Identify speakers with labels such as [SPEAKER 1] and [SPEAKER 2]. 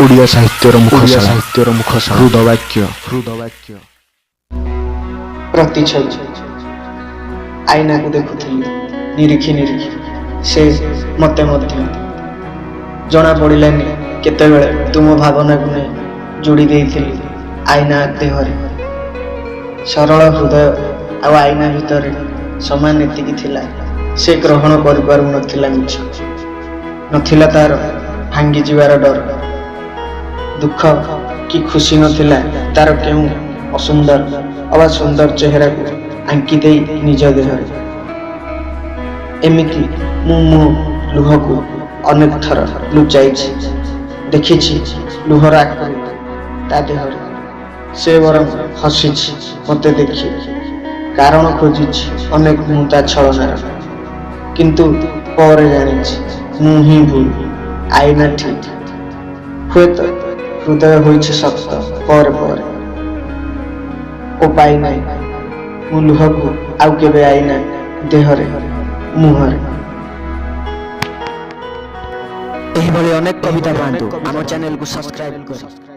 [SPEAKER 1] ଓଡ଼ିଆ ସାହିତ୍ୟର ମୁଖ ସାହିତ୍ୟର ମୁଖ ହୃଦବାକ୍ୟ, ହୃଦବାକ୍ୟ।
[SPEAKER 2] ପ୍ରତିଛବି। ଆଇନାକୁ ଦେଖୁଥିଲି ନିରିଖି ନିରିଖି, ସେ ମୋତେ ମଧ୍ୟ। ଜଣା ପଡ଼ିଲାନି କେତେବେଳେ ତୁମ ଭାବନାକୁ ନେଇ ଯୋଡ଼ି ଦେଇଥିଲି ଆଇନା ଦେହରେ। ସରଳ ହୃଦୟ ଆଉ ଆଇନା ଭିତରେ ସମାନ ଏତିକି ଥିଲା, ସେ ଗ୍ରହଣ କରିପାରୁନଥିଲା ମିଛ। ନଥିଲା ତାର ଭାଙ୍ଗିଯିବାର ଡର। ଦୁଃଖ କି ଖୁସି ନଥିଲା ତାର କେଉଁ ଅସୁନ୍ଦର ଅବା ସୁନ୍ଦର ଚେହେରାକୁ ଆଙ୍କି ଦେଇ ନିଜ ଦେହରେ। ଏମିତି ମୁଁ ମୋ ଲୁହକୁ ଅନେକ ଥର ଲୁଚାଇଛି, ଦେଖିଛି ଲୁହର ଆକୃତି ତା ଦେହରେ। ସେ ବରଂ ହସିଛି ମୋତେ ଦେଖି। କାରଣ ଖୋଜିଛି ଅନେକ ମୁଁ ତା ଛଳନାର, କିନ୍ତୁ ପରେ ଜାଣିଛି ମୁଁ ହିଁ ଭୁଲ, ଆଇନା ଠିକ୍। ହୁଏତ ହୃଦୟ ହୋଇଛି ଶକ୍ତ ପରେ ପରେ ଓ ପାଇନାହିଁ ମୁଁ ଲୁହକୁ ଆଉ କେବେ ଆଇନା ଦେହରେ, ମୁହଁରେ।
[SPEAKER 3] ଏହିଭଳି ଅନେକ କବିତା ପାଆନ୍ତୁ ଆମ ଚ୍ୟାନେଲକୁ ସବସ୍କ୍ରାଇବ୍ କରି।